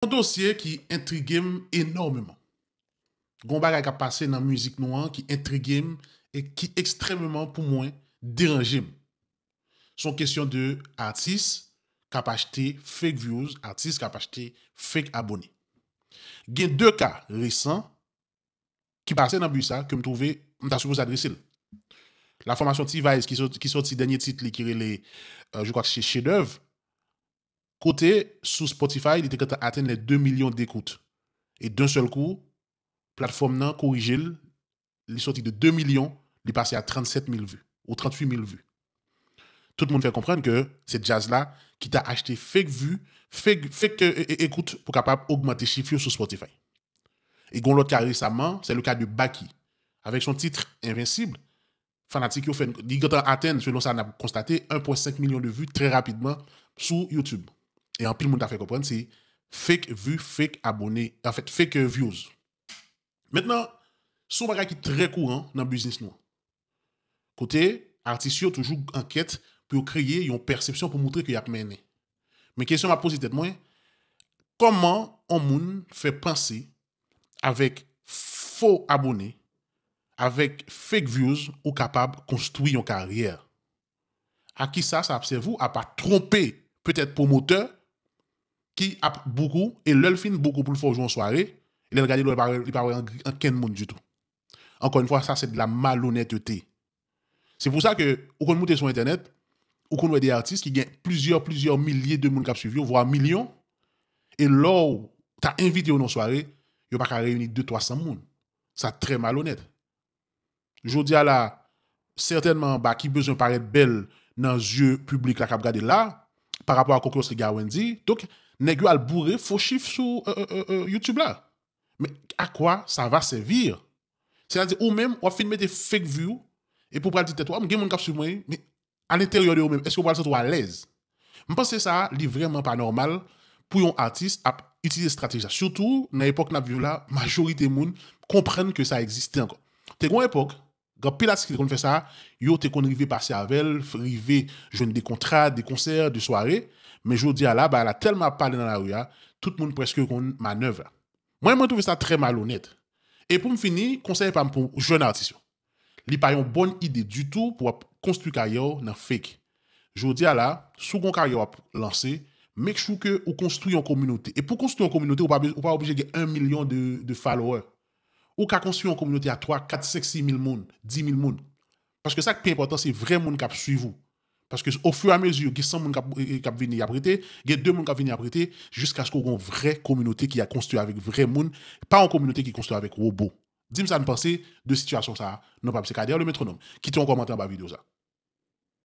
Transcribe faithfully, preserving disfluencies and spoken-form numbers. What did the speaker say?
Yon dosye ki entrige m enòmeman. Gon bagay k ap pase nan mizik nou an ki entrige m e ki ekstrèmeman pou mwen deranje m. Se yon kesyon de atis k ap achte fake views, atis k ap achte fake abone. Gen de ka resan ki pase nan bi sa ke m twouve m ta sipoze adrese l. La fòmasyon T-Vice ki sòti, ki sòti dènye tit li ki rele, euh, je crois que c'est Chef d'œuvre, kote sou Spotify li te gentan atenn les deux millions d'écoutes. E d'un seul coup, platfòm nan korije l, li sòti de deux millions, li pase a trannsenk mil vues ou tranntuit mil vues. Tout moun fè konprann ke se djaz la ki ta achte fake view, fake, fake, euh, e- e- ekout pou kapab ogmante chif yo sou Spotify. E gon lòt ka resaman, se le ka de Baky. Avèk son tit Invincible, fanatik yo fè, li gentan atenn, selon sa n ap konstate, un point cinq million de vues trè rapidman sou YouTube. E anpil moun ta fè konprann se fake view, fake abone, anfèt, fake, euh, views. Mentnan, se yon bagay ki trè kouran nan biznis nou an. Kote atis yo toujou an kèt pou yo kreye yon pèsepsyon pou moutre ke y ap mennen. Men kesyon m ap poze tèt mwen, kòman yon moun fè panse avèk fo abone, avèk fake views, ou kapab konstwi yon karyè? A kisa sa ap sèvi w apa twonpe petèt pwomotè ki ap book ou, e lè l fin book ou pou l fè w jwe yon sware, e lè l gade l wè li pa wè, li pa wè an- ankenn moun ditou? Ankò yon fwa, sa se de la malonètete. Se pou sa ke ou konn moute sou entènèt, ou konn wè de atis ki gen plizyè, plizyè milye de moun k ap swiv yo, vwa milyon, e lè w ta envite yo nan sware, yo pa ka reyini de twa san moun. Sa trè malonèt. Jodi a la, sètènman, Baky bezwen parèt bèl nan zye piblik la k ap gade l la, pa rapò a konkirans li gen a Wendyy. Donk, nèg yo al boure fo chif sou, euh, euh, euh, euh, YouTube la. Men a kwa sa va sèvi? Sètadi, ou menm, w ap fin mete fake view, epi w pral di tèt ou, "Ah, m gen moun k ap swiv mwen, men alenteryè de ou menm, èske w pral santi w alèz?" M panse sa, li vrèman pa nòmal pou yon atis ap itilize estrateji sa. Sitou, nan epòk n ap viv la, majorite moun konprann ke sa egziste ankò. Te gon epòk, gen anpil atis ki te konn fè sa, yo te konn rive pase avè l, rive jwenn de kontra, de konsè, de sware, men jodi a la, bagay la tèlman ap pale nan lari a, tout moun prèske konn manèv la. Mwen, mwen twouve sa trè malonèt. E pou m fini, konsèy pa m pou jèn atis yo. Li pa yon bòn ide ditou pou w ap konstwi karyè w nan fake. Jodi a la, si w gon karyè w ap lanse, make sure ke ou konstwi yon kominote. E pou konstwi yon kominote, ou pa, bez- ou pa oblije gen yon milyon de, de follower. Ou ka konstwi yon kominote a twa, kat, senk, sis mil moun, dis mil moun. Paske sa k pi enpòtan, se vrè moun k ap swiv ou. Paske ofiramezu, gen san moun k ap, e, e, k ap vini, y ap rete, gen de moun k ap vini, y ap rete, jiskaske w gen yon vrè kominote ki a konstwi avèk vrè moun, pa yon kominote ki konstwi avèk wobo. Di m sa n panse de sitiyasyon sa a, non pa m se Kader le Métronome. Kite yon kòmantè anba videyo sa.